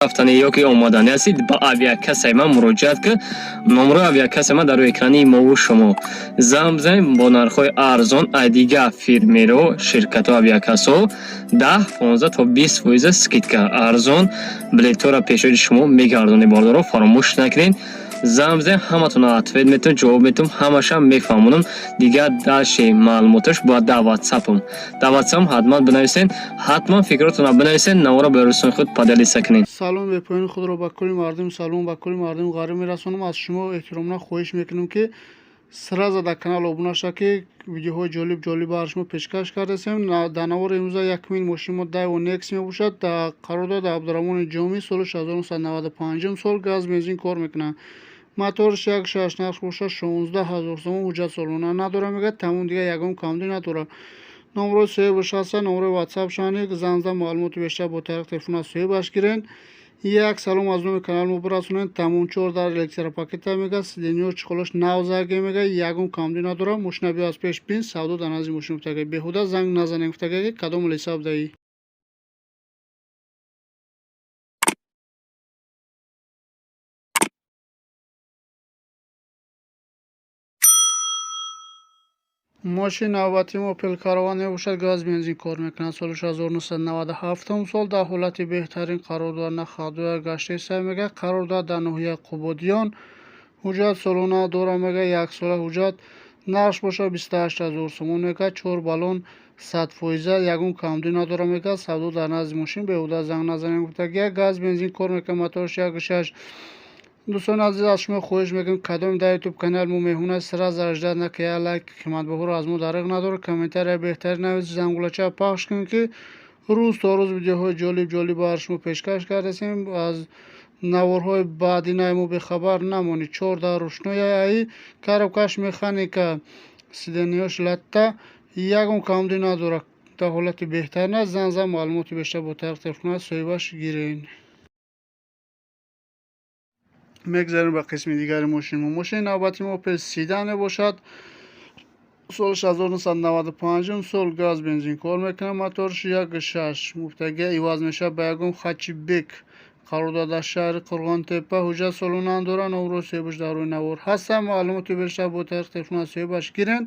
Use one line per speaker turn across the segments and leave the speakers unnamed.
Рафтани ёки омадани ҳастед, ба авиакассаи ман муроҷиат кун. Номрои авиакассаи ман дар рӯи экрани мову шумо. Занг бизанед, бо нархҳои арзон ай дигар фирмеро, ширкатҳо, авиакассаҳо 10, 15 то 20 фоиза скидка, арзон билетҳоро пешоҳиди шумо мегардонем. Бордоро фаромӯш накунед, занг бизанед, ҳаматонро ответ метавон, ҷавоб метавон, ҳамаша мефаҳмонам. Дигар дальше маълумоташ бояд дар ватсапам. Дар ватсапам ҳатман бинависед, ҳатман фикротонро бинависед, наворо ба дӯстони худ поделиться кунед.
Салом бепоёни худро ба кулли мардуми салом, ба кулли мардуми ғариб мерасонам. Аз шумо эҳтиромона хоҳиш мекунем, ки сразу дар канал обуна шавед, ки видеоҳои ҷолиб ҷолиб барои шумо пешкаш кардасем. Дар навори имрӯза якумин мошини мо Daewoo Nex мебошад. Қарор дорад дар Абдураҳмони Ҷомӣ, соли 1995 сол, газ бензин кор мекунад. Моторш 1.6, нарх бошад 16 000 сомон, ҳуҷҷат солона надорад, мегӯяд, тамом, дигар ягон камдӣ надорад. Номрои соҳибаш ҳаста, номрои ватсапшани, занг зада маълумоти бештар бо тариқи телефон аз соҳибаш гирен. Як салом аз номи канали мо бирасонед. Тамом, чор дар электропакета мегӯяд, сиденьё чехолаш нав заге мегӯяд, ягон камдӣ надорад. Мошина биё аз пеш бин, савдо дар назди мошин гуфтага. Беҳуда занг назанем гуфтага, ки кадом лиса будаӣ. Мошини навбатии мо Opel Caravana мебошад, газ бензин кор мекунад. Соли 1997 сол, дар ҳолати беҳтарин қарор дорад, на хадоя гаштаиста мегӯяд, қарор дорад дар ноҳияи Қубодиён, ҳуҷҷат солона дорад, мегӯяд, яксола ҳуҷҷат, нарх бошад 28 000 сомон мегӯяд, чор баллон 100%, ягон камдӣ надорад, мегӯяд, савдо дар назди мошин, беҳуда занг назанем гуфтагия. Газ бензин кор мекунад, моторш 1.6. Дӯстони азиз, аз шумо хоҳиш мекунем, кадоме дар ютуб канали мо меҳмон аст, сразу ждать накунед, як лайк қиматбаҳоро аз мо дариқ надорад, комментария беҳтарин нависед, зангулача пахш кунед, ки рӯз то рӯз видеоҳои ҷолиб ҷолиб барои шумо пешкаш кардасем, аз наворҳои баъдинаи мо бехабар намонед. Чор дар рӯшнои аи, коробкаш механика, сиденьёш латта, ягон камдӣ надорад, дар ҳолати беҳтарин аст. Занг зада маълумоти бештар бо тариқи телефон аз соҳибаш гиред. Мегзарем ба қисми дигари мошини мо. Мошини навбати мо Opel Sedan мебошад. Соли 1995 сол, газ бензин кор мекунад, моторш 1.6 муфтагия, иваз мешавад ба ягон хатчбек. Қарор дорад дар шаҳри Қурғонтеппа, ҳуҷҷат солона дорад, номрои соҳибаш дар рӯи навор ҳастанд. Маълумоти бештар бо тариқи телефон аз соҳибаш гиред.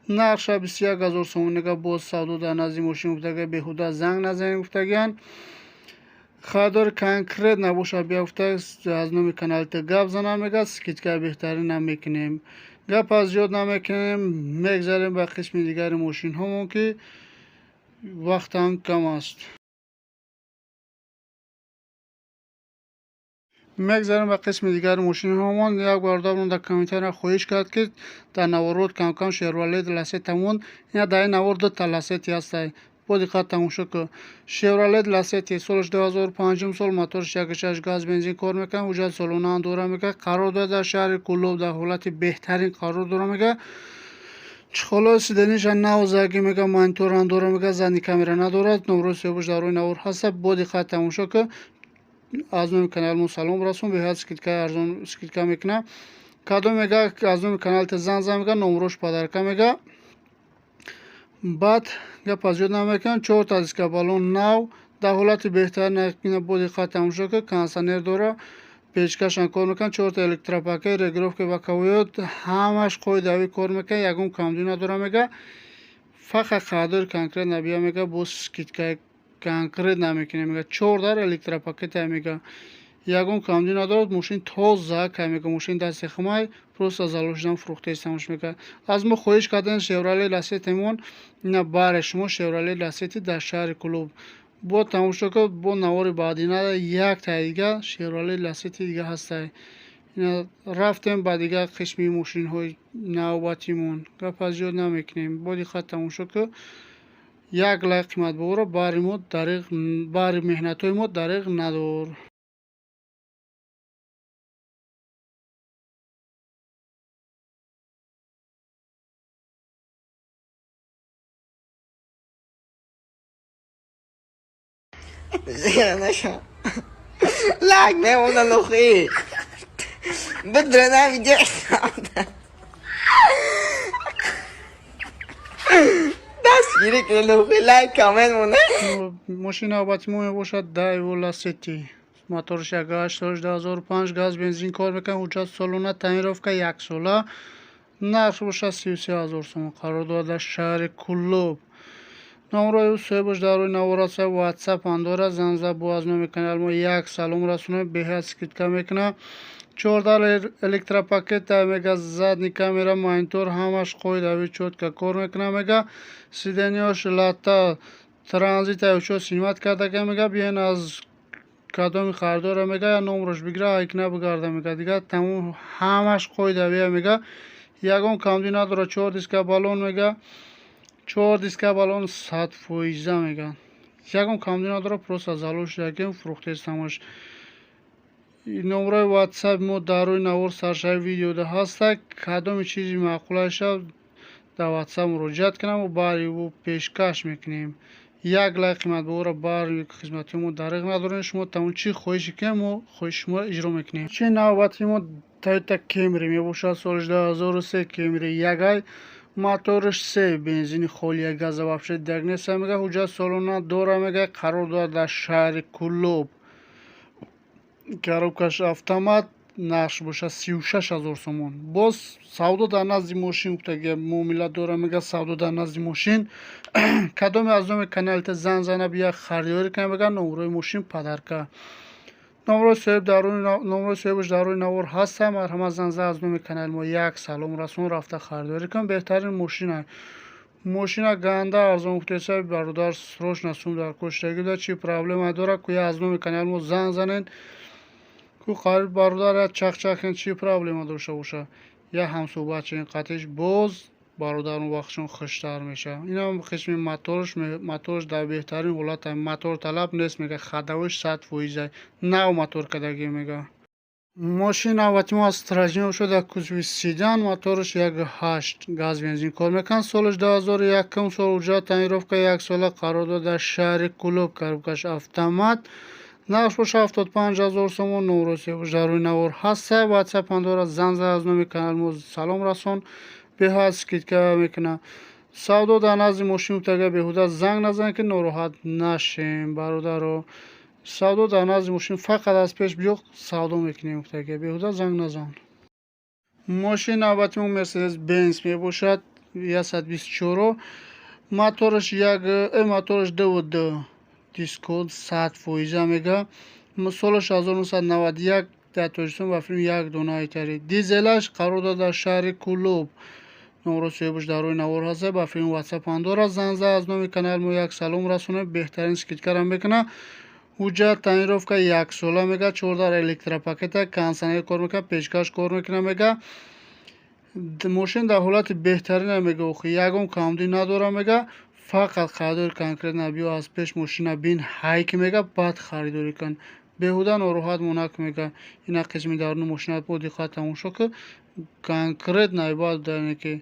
Нархша 21 000 сомон мегӯяд, боз савдо дар назди мошин гуфтагия, беҳуда занг назанед гуфтагиянд. Харидори конкрет набошад, бия гуфта, аз номи канали ту гап занам, мегӯяд, скидкаи беҳтаринам мекунем. Гап аз зиёд намекунем, мегзарем ба қисми дигари мошинҳомон, ки вақтам кам аст. Мегзарем ба қисми дигари мошинҳомон. Як бародармон дар комментария хоҳиш кард, ки дар наворот камкам Шевролет Ласетамон. Ина дар ин навор дута Ласети ҳастай, бо диққат тамошо кун. Шевролет Ласети, солаш 2005 сол, моторш 1.6, газ бензин кор мекунад, ҳуҷҷат солона дорад, мегӯяд, қарор дорад дар шаҳри Кӯлоб, дар ҳолати беҳтарин қарор дорад, мегӯяд, чехолои сидениша нав заги, мегӯяд, мониторам дорад, мегӯяд, задний камера надорад. Номрои соҳибаш дар рӯи навор ҳаста, бо диққат тамошо кун. Аз номи канали мо салом расон, беҳад скидкаи арзон скидка мекунад. Кадом мега аз номи канали та занг зан, мега, номрош подарка, мега. Баъд гап аз ёд намекунам, чорта диска баллон нав, дар ҳолати беҳтарин, бо диққат тамошо кун, кондитсионер дорад, печкашам кор мекунад, чорта электропакет, регулировка боковой, ҳамаш қоидавӣ кор мекунад, ягон камдӣ надорад, мега, фақат харидори конкрет набия, мега, боз скидкаи конкрет намекунем, мега, чор дар электропакета, мега, ягон камдӣ надорад, мошин тоза кай, мега, мошин дасти хумай, просто заложидан фурӯхтаистамш, мега. Аз мо хоҳиш кардем Шевроле Ласетимон, ина баре шумо Шевроле Ласети дар шаҳри Кӯлоб. Бо тамошо кун, бо навори баъдина як таи дига Шевроле Ласети дига ҳастай. Ина рафтем ба дигар қисми мошинҳои навбатимон. Гап аз зиёд намекунем, бо диққат тамошо кун. Як лайк қиматбаҳоро баҳри мо дариқ, баҳри меҳнатҳои мо дариқ надор.
Лайк мемона лохи. Бадрана видео. Дастгирӣ кунед, лохи, лайк, коммент монед.
Мошини навбати мо мебошад Daewoo Lacetti. Моторш 1,8, соли 2005, газ, бензин кор мекунад. Ҳуҷҷат солона, тонировка яксола. Нарх бошад 33 000 сомон. Қарор дорад дар шаҳри Кӯлоб. Номрои соҳибаш дар рӯи навор аст, Ватсап ҳам дорад. Занг зад, бо аз номи канали мо як салом расонем, беҳад скидка мекунад. 14 электропакет мега, задний камера, монитор, ҳамаш қоидави, чётко кор мекунад мега. Сиденья ш лата, транзит учёт снимать кардага мега. Биён, аз кадоми харидора мега, я номрош бигира, айкна бигарда мега. Дигар тамом, ҳамаш қоидавия мега, ягон камдӣ надорад. Чор диска баллон мега, чор диска баллон 100 фоиза мега, ягон камдӣ надорад. Просто залог шудагем, фурӯхтестамаш. Номрои Ватсапи мо дар рӯи навор, саршави видеода ҳаста. Кадоми чизи маъқулаша дар Ватсап муроҷиат кунам, баъри ӯ пешкаш мекунем. Як лайк қиматбаҳоро баҳри хизматҳои мо дариғ надорем. Шумо тамом чӣ хоҳише кунем, мо хоҳиши шуморо иҷро мекунем. Чи навбати мо Тойота Кемри мебошад, соли 2003, Кемри ягай, моторш се, бензини холия, газа вообще диагнеса мега. Ҳуҷҷат солона дора мега. Қарор дорад дар шаҳри Кӯлоб. Коробка ш автомат. Нархш бошад 36 000 сомон. Боз савдо дар назди мошин гуфтага муомила дора мега. Савдо дар назди мошин. Кадоме аз номи каналите занг зана, бия харидорӣ кунад мега, номрои мошин подарка. Номрои соҳибаш дар рӯи навор ҳаста. Марҳамат, занг зад, аз номи канали мо як салом расон, рафта харидорӣ кун. Беҳтарин мошина. Мошина ганда арзон гуфтеса, бародар, срочно сум дар кор шудагӣ буда. Чӣ проблема дорад, ку аз номи канали мо занг занед, ку қариб бародар як чахчахен, чӣ проблема дошта боша, як ҳамсӯҳбат шавем қатиш, боз бародарон вақтшон хуштар мешавад. Инам қисми моторш. Моторш дар беҳтарин ҳолат, мотор талаб нест мега, ходовой ш 100 фоиза, нав мотор кардагӣ мега. Мошини навбати мо Астра мебошад, дар кузови седан, мотораш 1,8, газ, бензин кор мекунад, солаш 2001 сол, ҳуҷҷат тонировка яксола. Қарор дорад дар шаҳри Кӯлоб. Коробка ш автомат. Нархш бошад 75 000 сомон. Номрои соҳибаш дар рӯи навор ҳаста, Ватсап ҳам дорад. Занг зад, аз номи канали мо салом расон, беҳад скидка мекунад. Савдо дар назди мошин гуфтага, беҳуда занг назанед, ки нороҳат нашем, бародаро. Савдо дар назди мошин, фақат аз пеш биё, савдо мекунем гуфтага, беҳуда занг назан. Мошини навбати мо Мерседес Бенз мебошад, 124, мотораш як мотораш ДВД дискод, 100 фоиза мега. Солаш 1991, дар Тоҷикистон ба филм як дона айтари дизелаш. Қарор дорад дар шаҳри Кӯлоб. Номрои соҳибаш дар рӯи навор ҳаста, ба филм Ватсап ҳам дорад. Занг зад, аз номи канали мо як салом расонем, беҳтарин скидка рам мекунад. Ҳуҷҷат тонировка яксола мега. 14 электропакета, кондиционер кор мекунад, печкаш кор мекунад мега. Мошин дар ҳолати беҳтарина мега, охи ягон камдӣ надора мега. Фақат харидори конкретно биё, аз пеш мошина бин, ҳайки мега, баъд харидорӣ кун, беҳуда нороҳат монак мега. Ина қисми даруни мошина бо диққат тамошо кун, конкретно баъд ки.